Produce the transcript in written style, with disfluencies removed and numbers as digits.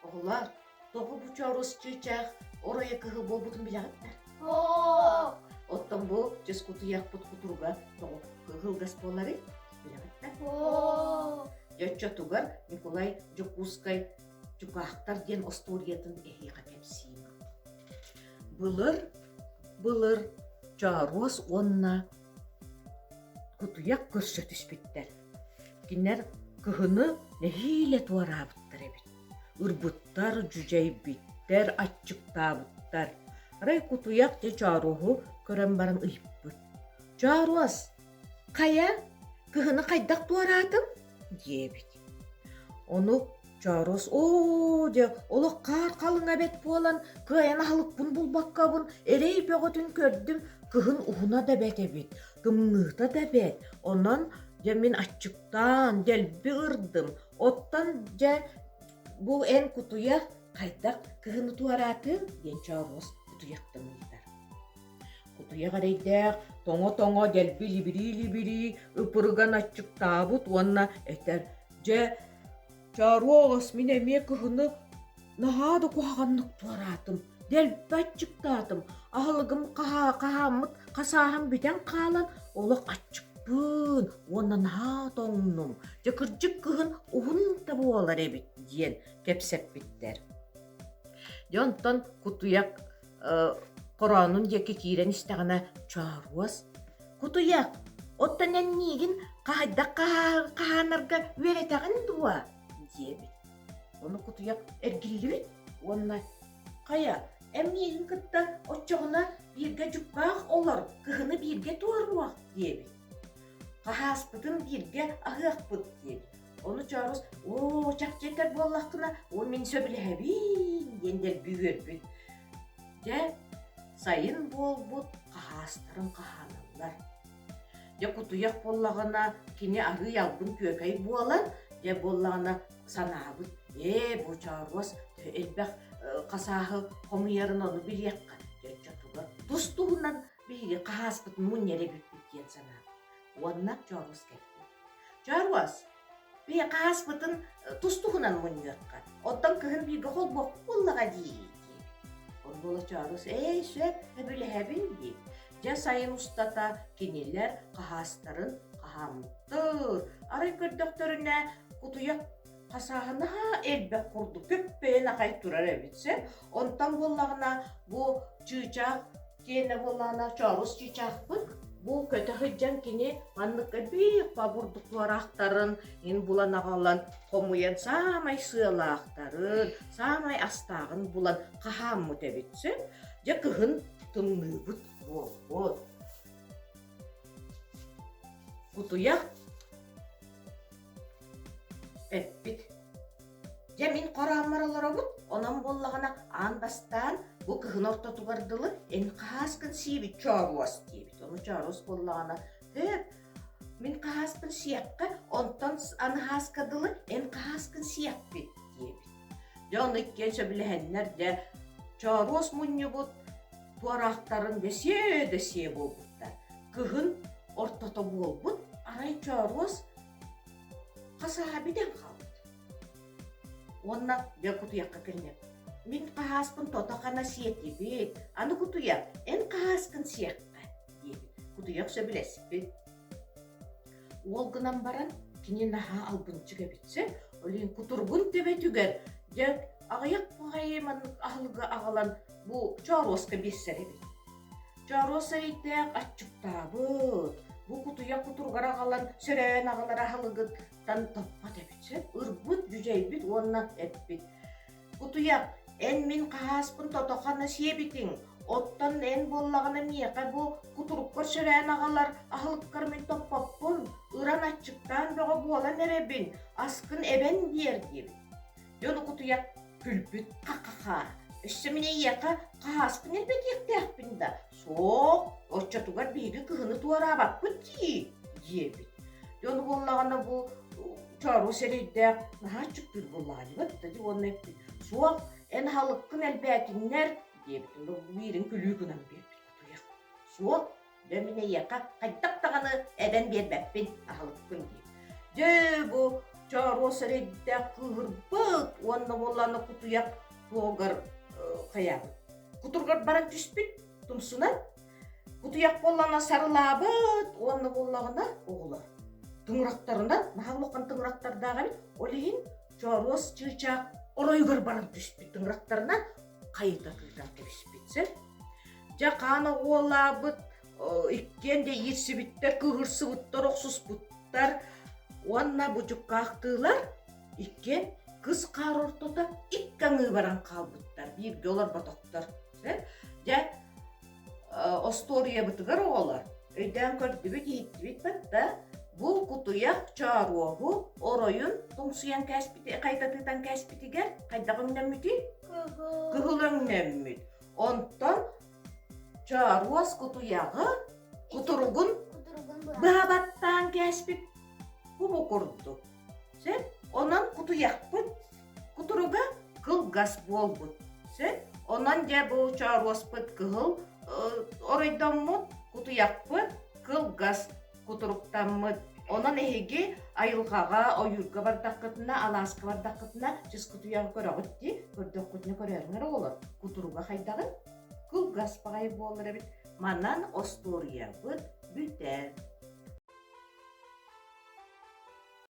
Оҕолоор, тоҕо бу чооруос чыычаах оройо кыһыл буолбутун билэҕит да? Суох. Оттон бу чыс кутуйахпыт кутуруга тоҕо кыһылгас буоларый? Билэҕит да? Суох. Дьэ оччотугар Ньукулай Дьокуускай Дьукаахтар диэн остуоруйатын эһиэхэ кэпсиим. Былыр, былыр Чооруос уонна кутуйах көрсө түспүттэр. Кинилэр кыһыны нэһиилэ туораабыттар эбит. Ырбыттар, дьүдьэйбиттэр, аччыктаабыттар. Арай кутуйах дьэ Чооруоһу көрөн баран ыйыппыт: «Чооруос, хайа, кыһыны хайдах туораатыҥ?» диэбит. Ону Чооруос оо дьэ олох хаар халыҥа бэт буолан кыайан аһылыкпын булбаккабын эрэй бөҕөтүн көрдүм кыһын уһуна да бэт эбит тымныыта да бэт онон дьэ мин аччыктаан дэлби ырдым оттон дьэ бу эн кутуйах хайдах кыһыны туораатыҥ диэн Чооруос кутуйахтан ыйытар Кутуйах эрэйдээх тоҥо-тоҥо дэлби либирии-либирии ыпырыган аччыктаабыт уонна этэр: «Дьэ, Чооруос, мин эмиэ кыһыны наһаа да куһаҕаннык туораатым, дэлби аччыктаатым, аһылыгым хаһааммыт хасааһым бүтэн хаалан олох аччыкпын уонна наһаа тоҥнум, дьэ кырдьык кыһын уһун да буолар эбит» диэн кэпсэппиттэр. Дьэ онтон кутуйах хороонун диэки киирэн истэҕинэ Чооруос «Кутуйах, оттон эн миигин хаһайдах хаһаанарга үөрэтэҕин дуо?» диэбит. Ону кутуйах эргиллибит уонна «Хайа, эн миигин кытта оччоҕуна бииргэ дьуккаах олор, кыһыны бииргэ туоруох» диэбит. «Хаһааспытын бииргэ аһыахпыт» диэбит. Ону Чоорус «Оо, чахчы этэр буоллаххына, ол мин сөбүлэһэбин» диэн дэлби үөрбүт. Дьэ, сайын буолбут хаһаастарын хаһааналлар. Дьэ, кутуйах буоллаҕына, кини арыый албын күөкэй буолан, дьэ буоллаҕына санаабыт, ээ, бу Чооруос элбэх хасааһы хомуйарын ону билиэххэ, дьэ оччотугар тус-туһунан биһиги хаһааспытын мунньар эбиппит диэн санаабыт. Уонна Чооруос кэлбит. Чооруос, биһи хааспытын тус-туһунан мунньуохха, оттон кыһын бииргэ холбуохпут буоллаҕа дии диэбит. Ол буола Чооруос ээ сөп, сөбүлэһэбин диэбит. Дьэ сайын устата кинилэр хаһаастарын хаһааммыттар. Арай көрдөхтөрүнэ кутуйах хасааһа наһаа элбэх курдук көппөйөн аҕай турар эбит сөп. Онтон буоллаҕына бу чыычаах киэнэ буоллаҕына чоорус чыычаахпыт бу көтө сылдьан кини манныкка биир бурдук туораахтарын ин булан аҕалан хомуйан саамай сыалаахтарын саамай астааҕын булан хаһааммыт эбит сөп. Дьэ кыһын тымныыбыт буолбут. Кутуйах Эппит: «Дьэ мин хорооммор олоробут, онон буоллаҕына аан бастаан бу кыһын ортотугар дылы эн хаһааскын сиибит чооруос» диэбит. Ону чооруос буоллаҕына: «Һөөп, мин хаһааспын сиэххэ, онтон аны хааска дылы эн хаһааскын сиэхпит» диэбит. Дьэ ону иккиэн сөбүлэһэннэр дьэ чооруос мунньубут туораахтарын дьэ сиэ да сиэ буолбуттар. Кыһын ортото буолбут, арай чооруос Хасааһа бүтэн хаалбыт. Уонна дьэ кутуйахха кэллэ. Мин хаһааспын тото-хана сиэтибит, аны кутуйах, эн хаһааскын сиэххэ, диэбит. Кутуйах сөбүлэспит. Уол гынан баран, кини наһаа албынчык эбит сөп. Ол иһин кутургун төбөтүгэр дьэ аҕыйах баҕайы маннык аһылыгы аҕалан бу чооруоска биэрсэр эбит. Чооруос эрэйдээх аччыктаабыт, бу кутуйах кутуругар аҕалан сөрөөн аҕалар аһылыгыттан топпот эбит сөп, ырбыт, дьүдьэйбит уонна эппит: «Кутуйах, эн мин хаһааспын тото-хана сиэбитиҥ, оттон эн буоллаҕына миэхэ бу кутуруккар сөрөөн аҕалар аһылыккар мин топпоппун, ыран аччыктаан бөҕө буолан эрэбин, аскын эбэн биэр» диэбит. Дьон кутуйах күлбүт ха-ха-ха. Өссө мин эйиэхэ хаһааспын элбэтиэхтээхпин да, суох, оччотугар биһиги кыһыны туораабаппыт дии, диэбит. Дьон буоллаҕына бу чооруос эрэйдээх наһаа аччыктыыр буоллаҕа диэбит да дии уонна эппит суох, эн аһылыккын элбээтиннэр диэбит. Биирин күлүү гынан биэрбит кутуйах. Суох, Дьэ мин эйиэхэ хайдах даҕаны эбэн биэрбэппин, аһылыкпын диир. Дьэ бу. Чооруос эрэйдээх кыыһырбыт уонна буоллаҕына кутуйах туогар хайаабыт. Кутургар баран түспүт тумсунан кутуйах буоллаҕына сарылаабыт уонна буоллаҕына оҕолор тыҥырахтарынан наһаа улахан тыҥырахтардаах эбит ол иһин чооруос чыычаах оройугар баран түспүт тыҥырахтарынан хайыта тыытан кэбиспит сөп дьэ хаан оҕуолаабыт иккиэн да иирсибиттэр кыыһырсыбыттар охсуспуттар уонна бучуккаахтыылар иккиэн кыс хаар ортото икки аҥыы баран хаалбыттар бииргэ олорботохтор дьэ остуоруйабытыгар оҕолор өйдөөн көрдүбүт иһиттибит батта бу кутуйах чооруоһу оройун тоҥсуйан кээспити хайдатыытан кээспитигэр хайдах өҥнөммүтүй кыһыл өҥнөммүт онтон чооруос кутуйаҕы кутуругун быһа баттаан кээспит бу курдук Сөп. Онон кутуйахпыт кутуруга кылгас буолбут. Сөп. Онон дьэ бу чооруоспут кыһыл оройдоммут, кутуйахпыт кылгас кутуруктаммыт. Онон эһиги айылҕаҕа, ойуурга бардаххытына, алааска бардаххытына, чыс кутуйаҕы көрөҕүт дии, көрдөххүтүнэ көрөөрүҥ оҕолор. Кутуруга хайдаҕын? Кылгас баҕайы буолар эбит. Манан остуоруйабыт бүтэр.